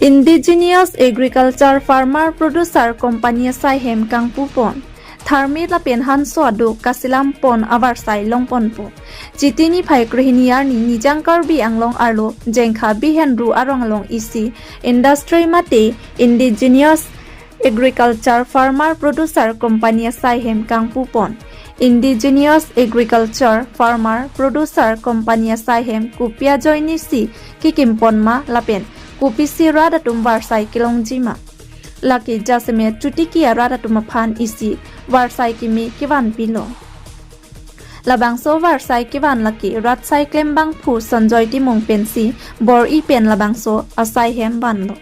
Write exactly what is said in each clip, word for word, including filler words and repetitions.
Indigenous Agriculture Farmer Producer Company asai hem kangpupon. Tharmit lapen hanso aduk kasilampon avarsai longponpo. Chiti niphai krehini arni Nijang Karbi Anglong arlo Jengkha Bihenru arong along isi industry mate Indigenous Agriculture Farmer Producer Company asai hem kangpupon. Indigenous Agriculture Farmer Producer Company asai hem kopi ajoinesi kekimpon ma lapen kopisi rat atum varsai kelongji ma, lake jasemet chotiki arat atum aphan isi varsai keme kevanpilo. Labangso varsai kevan lake rat asai klembangphu Sanjoy Timung pensi bor-i pen labangso asai hem vanlo.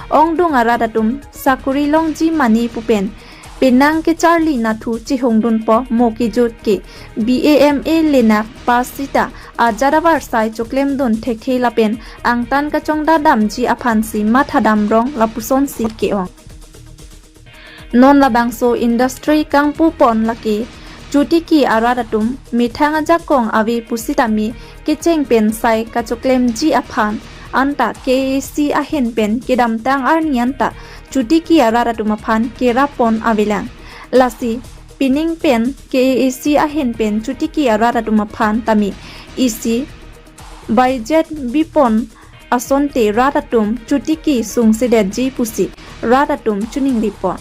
Ongdung arat atum sakori longji mane pu pen penang kecharli nathu chihungdunpo mo kejut ke B A M A lenak pass sita ajat avarsai choklemdun thekthe lapen angtan kachongdadamji aphansi mathadam rong lapusonsi ke-ong. Non labangso industry kangpupon lake chotiki arat atum methang ajakong ave pusitame kecheng pen sai kachoklemji aphan anta K A A C ahin pen kedamtang arni anta chotiki arat atum aphan kerapon avelang. Lasi pining pen K A A C ahin pen chotiki arat atum aphan tame isi budget bipon asonte rat atum chotiki sungsedetji pusi rat atum choningripon.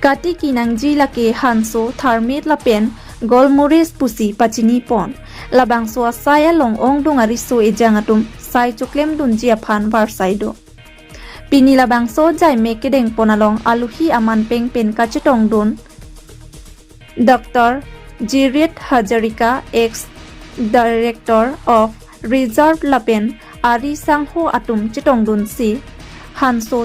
Katiki nangji lake hanso, tharmit lapen golmoris pusi pachinipon. Labangso asai along ongdung ariso ejang atum sai choklemdunji aphan varsai do. Pini labangso jaimek kedengpon along alohi aman peng pen kachetongdun Doctor Jirit Hazarika, ex Director of Reserve lapen ari sangho atum chetongdunsi hanso